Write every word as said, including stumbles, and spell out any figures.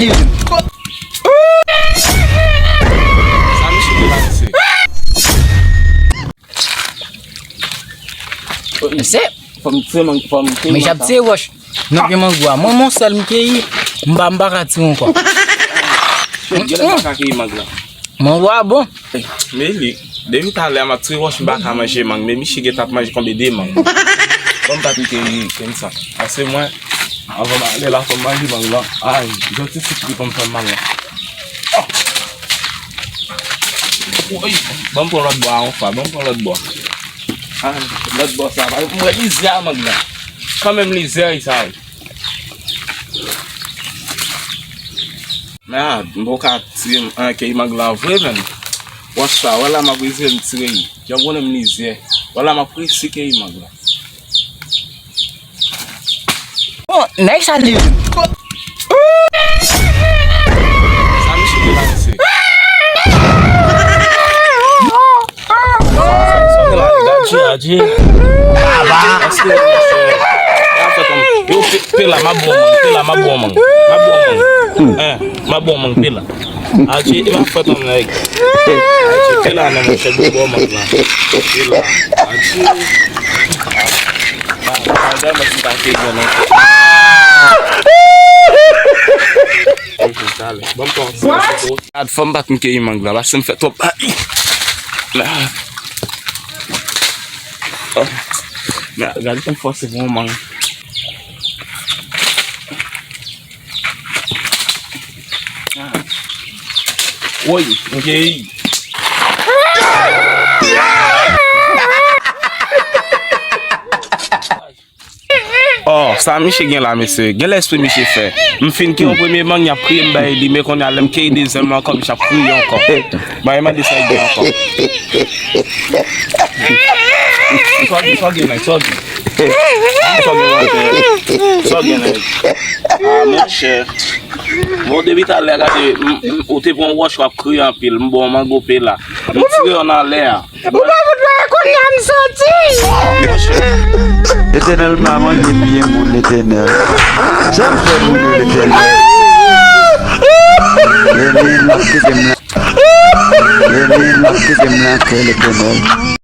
Sa misye gen la, mesye? Mesye, fò m tire mang, fò m tire. Men j ap tire wòch. Non, gen mango a. Mwen, mwen sèl m keyi, m pa, m pa ka tire ankò. Genlè m pa ka keyi mang la. Mango a bon. Men li, depi talè a m ap tire wòch, m pa ka manje mang, men misye gentan ap manje konbyen de mang. Bon, m pa t keyi, konn sa. Pase mwen, anvan m ale la, fò m manje mang lan. Ay, janti sik li pou m fè mang lan. Oh! Woy! Ban m pran lòt bò a yon fwa, ban m pran lòt bò. Ah, lòt bò sa, m wè lizè a mang lan. Kanmenm lizè sa. Mèd, m poko ka tire m, an, keyi mang lan vre, menm. Wòch sa, wè la m ap resi m tire l. Jan konnen m lizè. Wè la m ap resi keyi mang lan. Bon, nèg sa li. Sa misye te la, mesye. Sa misye te la, li gadje, gadje. Baba. Èske, èske, e ap fè kòm, yo, pe, pe la, m ap bon mang, pe la, m ap bon mang. M ap bon mang. Hein, m ap bon mang, pe la. Adje, e pa fòt an nèg. Adje, pe la nan monchè, bon, bon, mang la. Pe la. Adje. Ah, ah, dèyè mwen, si m pa te gen non. Epi, talè. Bon, bon. Gad, fò m pa t keyi mang la, pase m fè twòp. Ay. Ah. Oh. Men, gade kòm fòse pou yon mang. Woy, m keyi. Oh, sa misye gen la, mesye. Gen lespri misye fè. M fin keyi yon premye mang, y ap kriye m bay li, men kounye a, lè m keyi dezyèm lan ankò, misye ap kriye ankò. Mwen mande sa gen ankò. Sa w gen, sa w gen, nèg, sa w gen? Sa w gen, monchè? Sa w gen, nèg? Ah, monchè. Bon, depi talè, gade, m, m, ou te pran wòch, w ap kriye anpil. M ba w mango pe la. M tire w nan lè a. Ou pa fout wè kounye a m soti. Letènèl pa manje byen moun, Letènèl. Sa m fè moun yo, Letènèl? Letènèl, m ap kite m la. Letènèl, m ap kite m lakay, Letènèl.